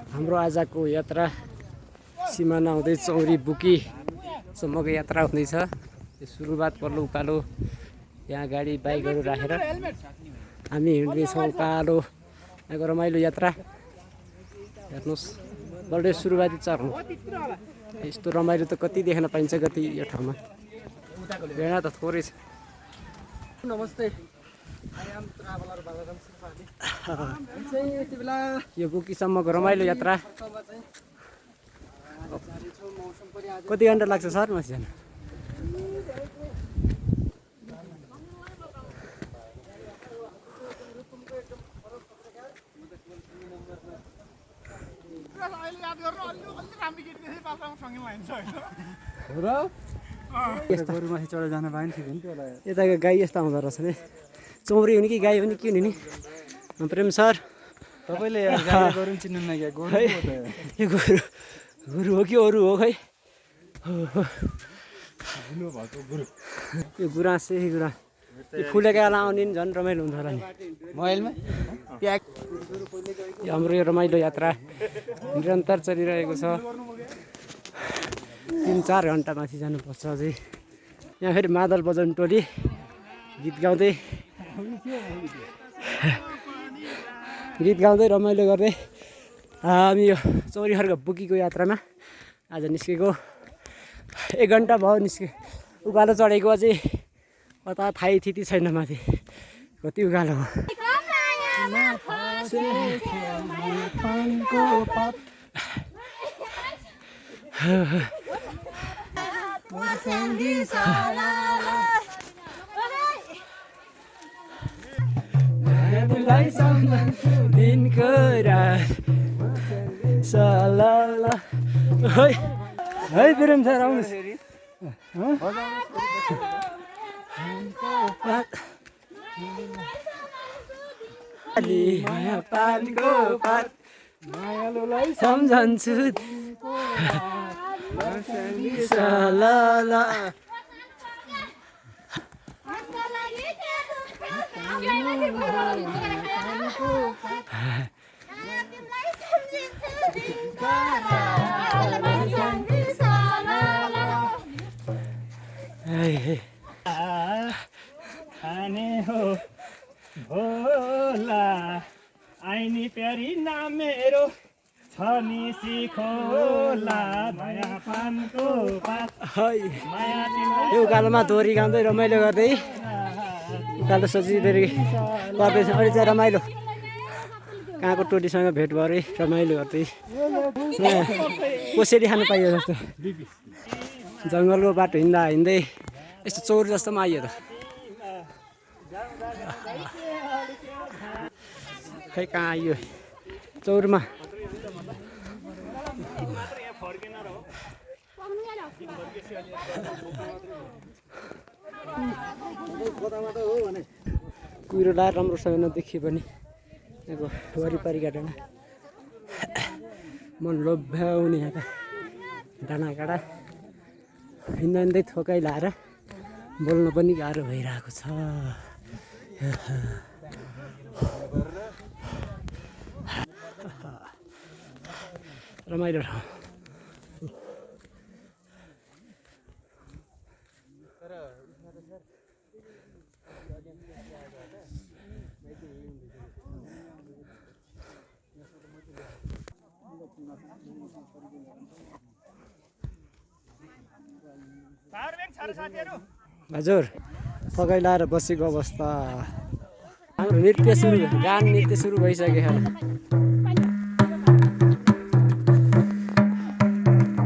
हाम्रो आजको यात्रा सिमाना हुँदै चौरी बुकीसम्मको यात्रा हुँदैछ। यो सुरुवात पल्लो उकालो यहाँ गाडी बाइकहरू राखेर हामी हिँड्दैछौँ उकालो। यहाँको रमाइलो यात्रा हेर्नुहोस्, बल्ल सुरुवाती चरण। यस्तो रमाइलो त कति देख्न पाइन्छ कति यो ठाउँमा, भेडा त थोरै छ। नमस्ते, यो बुकीसम्मको रमाइलो यात्रा कति घन्टा लाग्छ सर माथि जान? गोरुमाथि चढेर जान पाएन ठिक हुन्थ्यो होला। यताको गाई यस्तो आउँदो रहेछ नि, चौरी हुने कि गाई हुने के हुने नि? प्रेम सर तपाईँले गाई गोरु चिन्नु नगयो, गोरु है यो गुरु हो कि अरू हो खै? यो गुराँस चाहिँ गुराँस यो फुलेको आला आउने नि झन् रमाइलो हुन्छ होला नि मोबाइलमा प्याक। यो हाम्रो यो रमाइलो यात्रा निरन्तर चलिरहेको छ। 3-4 घन्टा माथि जानुपर्छ अझै। यहाँ फेरि मादल बजाउने टोली गीत गाउँदै रमाइलो गर्दै हामी यो चौरीखर्क बुकीको यात्रामा आज निस्केको। 1 घन्टा भयो उकालो चढेको, अझै कता थाहै थिति छैन माथि कति उकालो हो। दिनको रात सलाला है प्रेम सर आउनुहोस्। माया पानको पात मायालुलाई सम्झन्छु सलाला। खाने हो भोला आइनी प्यारी नाम मेरो छ नि सिखोला माया पानको पात माया यो उकालोमा दोहोरी गाउँदै रमाइलो गर्दै उकालो सजिँदै गर्दैछ। अहिले चाहिँ रमाइलो कहाँको टोलीसँग भेट भएर रमाइलो गर्दै कोसेली खानु पाइयो जस्तो। जङ्गलको बाटो हिँड्दा हिँड्दै यस्तो चौर जस्तोमा आइयो त। खै कहाँ आइयो चौरमा। कुहिरो लाएर राम्रोसँग नदेखिए पनि यहाँको वरिपरिका डाँडा मन लोभ्याउने यहाँका डाँडाकाँडा हिँड्दा हिँड्दै थोकाइ लाएर बोल्न पनि गाह्रो भइरहेको छ। रमाइलो ठाउँ। हजुर थकाइ लाएर बसेको अवस्था। हाम्रो नृत्य सुरु, गान नृत्य सुरु भइसक्यो।